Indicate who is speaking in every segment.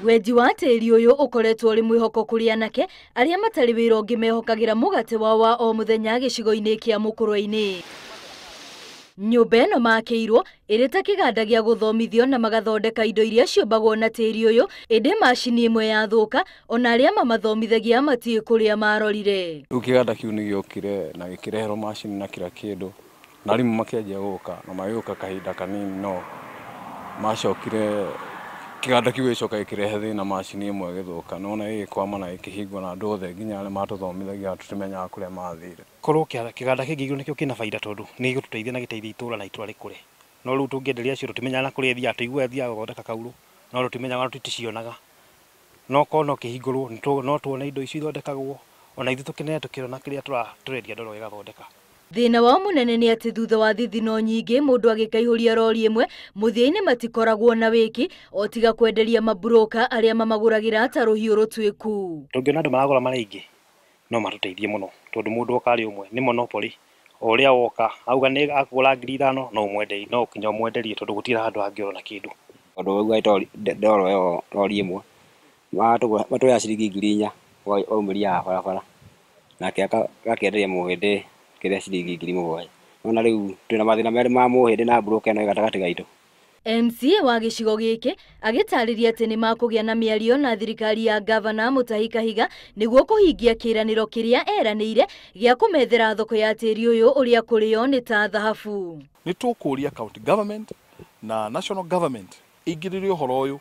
Speaker 1: Wenji wa tĩri ũyũ ũkoretwo ũrĩ mwĩhoko kũrĩ anake arĩa matarĩ wĩra ũngĩ mehokagĩra mũgate wao wa o mũthenya gĩcigo-inĩ kĩa Mũkũrwe-inĩ. Nyũmba ĩno makĩirwo ĩrĩ ta kĩganda gĩa gũthomithio na magathondeka indo iria ciũmbagwo na tĩri ũyũ, ĩndĩ macini ĩmwe yathũka ona arĩa mamathomithagia matiĩ kũrĩa marorire.
Speaker 2: Rĩu kĩganda kĩu nĩ gĩokire na gĩkĩreherwo macini na kila kĩndũ, na arimũ makĩanjia gũka na magĩũka kahinda kanini, no macokire kĩganda kĩu gĩcoka gĩkĩrehe thĩna, macini ĩmwe ĩgĩthũka, nona ĩgĩkwama na ĩkĩhingwo na andũ othe nginya arĩa matũthomithagia tũtimenyaga kũrĩa mathire.
Speaker 3: Korwo kĩganda kĩngĩ nĩkĩo kĩna baida tondũ nĩ gĩgũtũteithia na gĩteithie itũra na itũra rĩkũre. No rĩu tũngĩenderia acio tũtimenyaga na kũrĩa ĩthiaga, tũiguaga ĩthiaga gũthondeka kaurũ, no tũtimenyaga, tũticionaga. No korwo no kĩhingũrwo no tuone indo icio ithondekagwo, ona ithuĩ tũkenere tũkĩona kĩrĩa tũrendia ndoro ĩgathondeka.
Speaker 1: Thĩna wao mũnene nĩ atĩ thutha wa thithino nyingĩ mũndũ agĩkaihũria rori ĩmwe mũthia-inĩ matikoragwo na wĩki o tiga kwenderia maburoka arĩa mamagũragĩra ta rũhiũ rũtuĩku.
Speaker 3: Tũngĩona andũ maragũra marĩ aingĩ no matũteithie mũno tondũ mũndũ oka arĩ ũmwe nĩ monopoly, o ũrĩa woka auga nĩ akũgũra 5,000 no ũmwenderie, no nginya ũmwenderie tondũ gũtirĩ handũ hangĩ ona kĩndũ.
Speaker 4: Tondũ waigua ndoro ĩyo rori ĩmwe matũheaga ciringi 4,000 waumĩria barabara, nake agakĩenderia mũhĩndĩ kĩrĩa ciringi 7,000. Nona rĩu twĩna mathĩna merĩ ma mũhĩndĩ na broker ĩno ĩ gatagatĩ gaitũ.
Speaker 1: MCA wa gĩcigo gĩkĩ agĩtarĩria atĩ nĩ makũgĩa na mĩario na thirikari ya gavana Mutahi Kahiga nĩguo kũhingia kĩĩranĩro kĩrĩa eranĩire gĩa kũmethera thoko ya tĩri ũyũ ũrĩa kũrĩo nĩ ta thahabu.
Speaker 5: Nĩ tũkũria county government na national government ĩingĩrĩre ũhoro ũyũ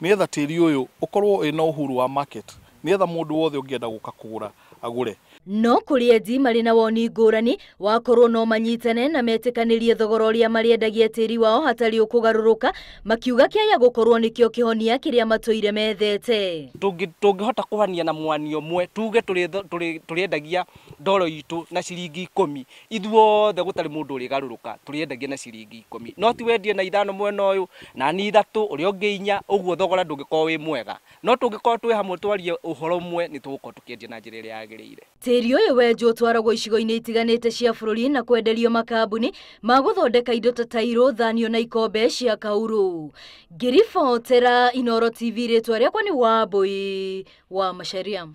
Speaker 5: nĩgetha tĩri ũyũ ũkorwo wĩna uhuru wa market, nĩgetha mũndũ wothe ũngĩenda gũka kũgũra agũre.
Speaker 1: No kũrĩ enji marĩ na woni ngũrani wakorwo no manyitane na metĩkanĩrie thogora ũrĩa marĩendagia tĩri wao hatarĩ ũkũgarũrũka, makiuga kĩaya gũkorwo nĩkĩo kĩhonia kĩrĩa matũire methete.
Speaker 6: Tũngĩhota kũhania na mwanio ũmwe tuge tũrĩendagia ndoro itũ na ciringi 10, ithuothe gũtarĩ mũndũ ũrĩgarũrũka, tũrĩendagia na ciringi 10, no ti wendie na 5 mwena ũyũ na ni 3 ũrĩa ũngĩ 4, ũguo thogora ndũngĩkorwo wĩ mwega. No tũngĩkorwo twĩ hamwe twarie ũhoro ũmwe nĩ tũgũkorwo tũkĩendia na njĩra ĩrĩa yagĩrĩire.
Speaker 1: Tĩri ũyũ wenjwo ũtwaragwo icigo-inĩ itiganĩte cia bũrũri na kwenderio makambuni ma gũthondeka indo ta tairũ, thanio na ikombe cia kaurũ. Ngĩribotera Inooro TV, rĩtwa rĩakwa nĩ Wambui wa Macharia.